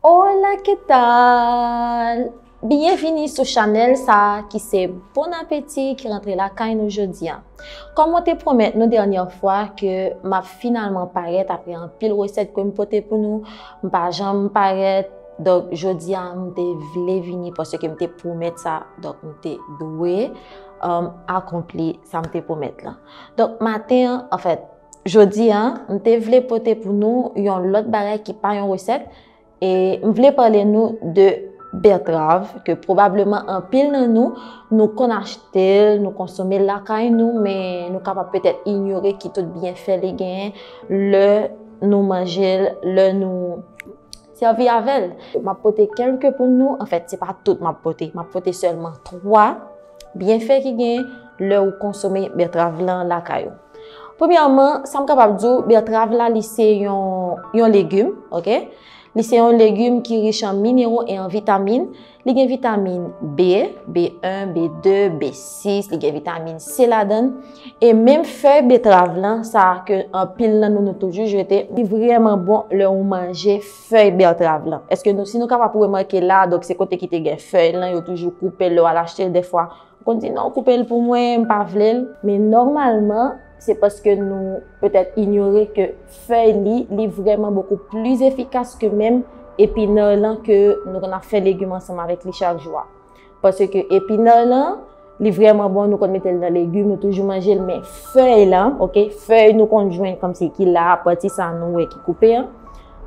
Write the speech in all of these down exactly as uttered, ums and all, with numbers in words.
Hola, ¿qué tal? Byenvini sou chanèl sa a ki se Bon Apeti ki rantre lakay nou jodi a. Kòm mwen te pwomèt nou dènyè fwa ke m ap finalman parèt apre anpil resèt ke m pote pou nou, m pa janm parèt. Donk, jodi a, m te vle vini paske m te pwomèt sa. Donk, m te dwe, um, akonpli sa m te pwomèt lan. Donk, maten an, anfèt, jodi a, m te vle pote pou nou yon lòt bagay ki pa yon resèt. E m vle pale nou de bètrav, ke pwobableman anpil nan nou, nou konn achte l, nou konsome l lakay nou, men nou kapab petèt inyore ki tout byenfè li genyen lè nou manje l, lè nou sèvi avè l. M ap pote kèlke pou nou, anfèt, se pa tout m ap pote, m ap pote sèlman twa byenfè ki genyen lè ou konsome bètrav lan lakay ou. Premyèman, sa m kapab di w, bètrav la, li se yon, yon legim, oke? Li se yon legim ki rich an minero e an vitamin. Li gen vitamin B, B en, B de, B sis, li gen vitamin C ladan l. E menm fèy bètrav lan, sa ke anpil nan nou, nou toujou jete, li vrèman bon lè ou manje fèy bètrav lan. Èske nou, si nou kapab remake la, donk se kote ki te gen fèy lan, yo toujou koupe l, lè w al achte l dèfwa. Ou konn di, "Non, koupe l pou mwen, m pa vle l." Men nòmalman, se paske nou petèt inyore ke fèy li, li vrèman bokou plis efikas ke menm epinè lan ke nou konn ap fè legim ansanm avèk li chak jou a. Paske epinè lan, li vrèman bon, nou konn mete l nan legim, nou toujou manje l, men fèy lan, oke, fèy nou konn jwenn kòmsi ki la, pati sa nou wè ki koupe an,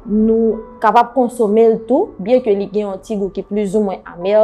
nou kapab konsome l tou, byenke li gen yon ti gou ki plizoumwen amè,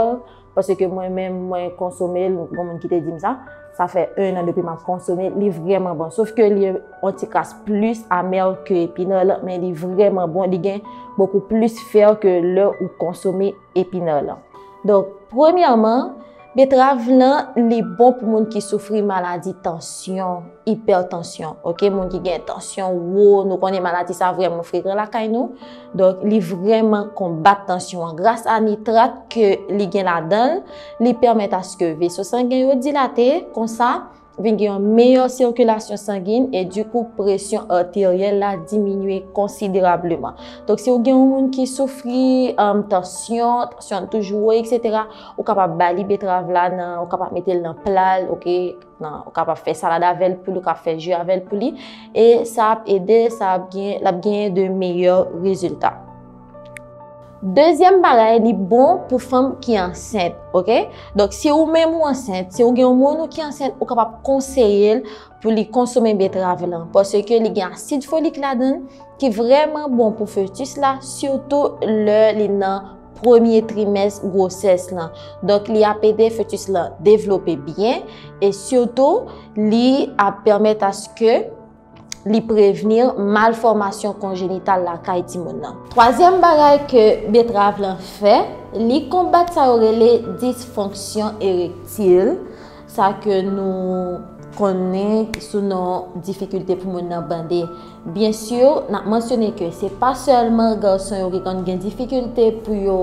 paske mwen menm, mwen konsome l, gon moun ki te di m sa, sa fè en an depi m ap konsome l, li vrèman bon. Sof ke li yon ti kras plis amè ke epinè lan, men li vrèman bon, li gen bokou plis fè ke lè ou konsome epinè lan. Donk, premyèman, bètrav lan, li bon pou moun ki soufri maladi tansyon, ipètansyon, oke? Moun ki gen tansyon wo, nou konnen maladi sa vrèman frekan lakay nou. Donk, li vrèman konbat tansyon an. Gras a nitrat ke li gen ladan l, li pèmèt aske veso sangen yo dilate, konsa, vin gen yon meyè sikilasyon sangin e dikou presyon arteryèl la diminye konsiderableman. Donk, si w gen yon moun ki soufri, um, tansyon, tansyon an toujou wo, etsetera, ou kapab ba li bètrav la nan, ou kapab mete l nan pla l, oke, nan, ou kapab fè salad avè l pou li, ou kapab fè ji avè l pou li, e sa ap ede, sa ap gen, l ap genyen de meyè rezilta. Dezyèm bagay, li bon pou fanm ki ansent, oke? Donk, si ou menm ou ansent, si ou gen yon moun ou ki ansent, ou kapab konseye l pou li konsome bètrav lan, paske li gen asid folik ladan l, ki vrèman bon pou fetis la, sitou lè li nan premye trimès gwosès lan. Donk, li ap ede fetis lan devlope byen, e sitou, li ap pèmèt aske li prevni malfòmasyon konjenital lakay timoun nan. Twazyèm bagay ke bètrav lan fè, li konbat sa yo rele disfonksyon erektil, sa ke nou konnen sou non difikilte pou moun nan bande. Byen si, n ap mansyone ke se pa sèlman gason yo ki konn gen difikilte pou yo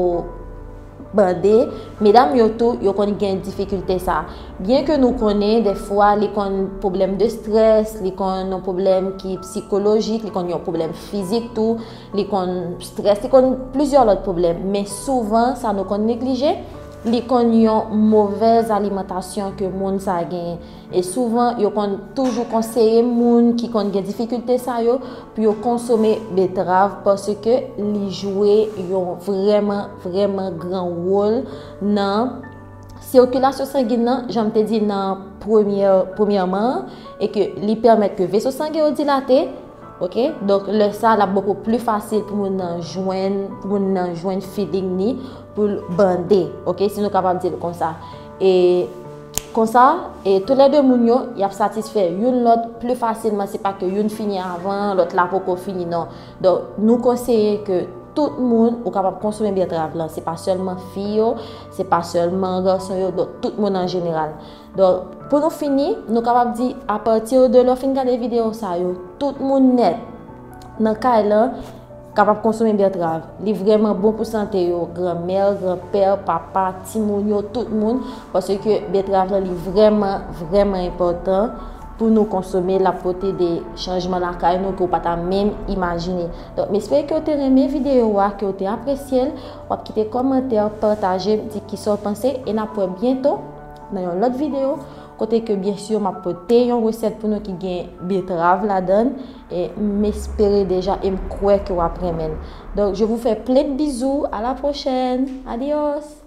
bande, medam yo tou, yo konn gen difikilte sa. Byen ke nou konnen, dèfwa, li konn pwoblèm de strès, li konn yon pwoblèm ki sikolojik, li konn yon pwoblèm fizik tou, li konn strès, li konn plizyè lòt pwoblèm. Men souvan, sa nou konn neglije, li konn yon movèz alimantasyon ke moun sa genyen. E souvan, yo konn toujou konseye moun ki konn gen difikilte sa yo pou yo konsome bètrav, paske li jwe yon vrèman, vrèman gran wòl nan sikilasyon sangin nan, jan m te di nan premyè, premyèman, e ke li pèmèt ke veso sangen yo dilate, oke? Donk, lè sa, l ap bokou pli fasil pou moun nan jwenn, pou moun nan jwenn feeling ni, pou l bande, oke? Si nou kapab di l konsa. E konsa, e toulède moun yo, y ap satisfè youn lòt pli fasilman, se pa ke youn fini avan, lòt la poko fini, non. Donk, nou konseye ke tout moun, ou kapab konsome bètrav lan, se pa sèlman fi yo, se pa sèlman gason yo, donk tout moun an jeneral. Donk, pou nou fini, nou kapab di, apati de lè w fin gade videyo sa yo, tout moun nèt nan kay lan kapab konsome bètrav. Li vrèman bon pou sante yo, granmè, granpè, papa, timoun yo, tout moun, paske bètrav lan, li vrèman, vrèman enpòtan pou nou konsome, l ap pote de chanjman lakay nou ke w pa ta menm imajine. Donk, m espere ke w te renmen videyo a, ke w te apresye l. W ap kite kòmantè, pataje, di kisa w panse, e n ap wè byento nan yon lòt videyo, kote ke, byen si, m ap pote yon resèt pou nou ki gen betrav ladan l, e m espere deja, e m kwè ke w ap renmen l. Donk, je vous fais plein de bisous, à la prochaine, adios!